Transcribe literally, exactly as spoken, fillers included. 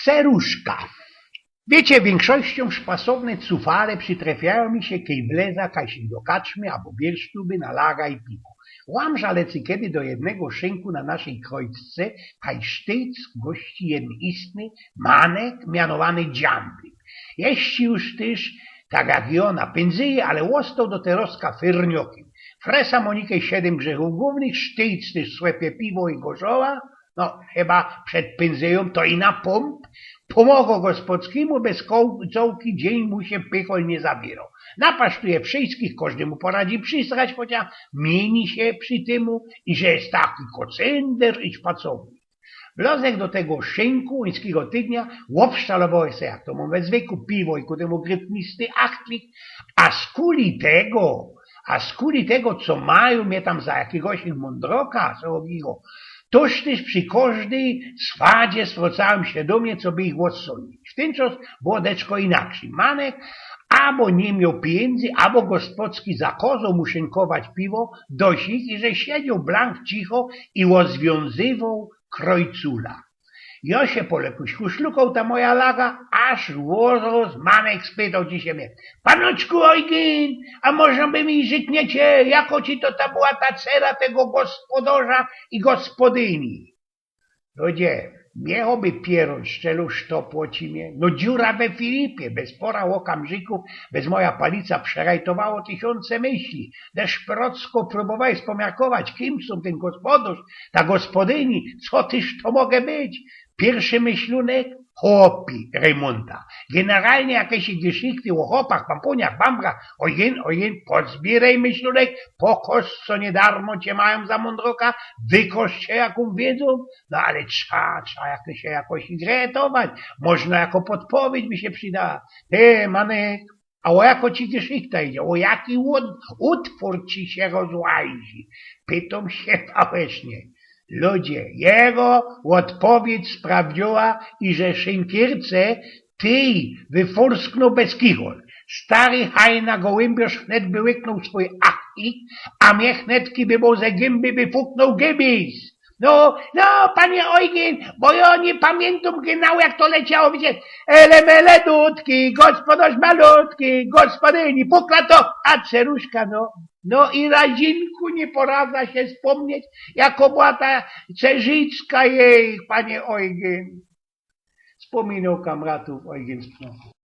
Ceruszka. Wiycie, wiynkszościōm szpasowne cufale przitrefiyōm mi sie, kej wleza kajsik do kaczmy abo biersztuby na laga i piwo. Łamża lecy kedy do jednego szynku na naszyj krojce, kaj sztyjc gości jedyn istny manek, mianowany Dziamblik. Jeździ już tyż, tak jak i ôna, pynzyje, ale ôstoł do teroska fyrniokym. Fresa mo nikej siedym grzychōw głōwnych, sztyjc tyż słepie piwo i gorzoła, no, chyba przed pynzyjōm to i na pōmp, pōmogo gospodskimu, bez koł-, cołki dziyń mu sie pychol niy zabiyrŏ. Napasztuje wszyjskich, kożdymu poradzi przisrać, chociaż miyni sie przi tymu, iże je taki kocynder i szpacownik. Wlozech do tego szynku ōńskigo tydnia, ôbszczalowech se, jak to mōm we zwyku, piwo i ku tymu grytmisty achtlik, a skuli tego, a skuli tego, co majōm mie tam za jakigoś mōndroka, co robiło, toż tyż przi kożdyj swadzie zwrŏcajōm sie do mie, coby ich ôdsōnić. W tyn czas było deczko inakszyj. Manek abo niy mioł pijyndzy, abo gospodski zakŏzoł mu szynkować piwo, do sich, iże siedział blank cicho i ôzwiōnzywoł krojcula. Jo sie po lekuśku szlukoł ta moja laga, aż wŏrŏz manek spytoł ci sie mie: „Panoczku Ojgyn, a może by mi rzekniecie, jako ci to ta była ta cera tego gospodŏrza i gospodyni?” Ludzie, mie choby pierōn szczeloł, sztopło ci mie, no dziura we filipie, bez pŏra ôkamżikōw, bez moja palica przerajtowało tysiōnce myśli. Deszprocko prōbowałech spomiarkować, kim sōm tyn gospodŏrz, ta gospodyni, co tyż to może być. Piyrszy myślunek: chłopi Rejmōnta. Generalnie jakeś geszichty ô chopach, pampōniach, bambrach, Ojgyn, Ojgyn, pozbiyrej, myślunek, po kosce, niy darmo cie majōm za mōndroka, wykosz sie jakōm wiedzōm, no ale trza, trza jakoś sie jakoś zretować, może jako podpowiedź by sie przidała. Ty, manek, a ô jako ci geszichta idzie, ô jaki ut-, utwōr ci sie rozłajzi? Pytōm sie pawecznie. Ludzie, jego ôdpowiedź sprawdziyła, iże szynkierce tyj wyfursknōł bez kichol. Stary hajna gołymbiŏrz wnet by łyknōł swōj achtik, a mie wnetki by mu ze gymby wyfuknōł gybis. No, no, panie Ojgyn, bo jo niy pamiyntōm genau, jak to leciało, wiycie, ele mele dudki, gospodŏrz malutki, gospodyni pukla to, a ceruszka, no. No i razinku niy poradza sie spōmnieć, jako była ta cerziczka jejich, panie Ojgyn. Spōminoł kamratōw Ojgyn Spnochōw.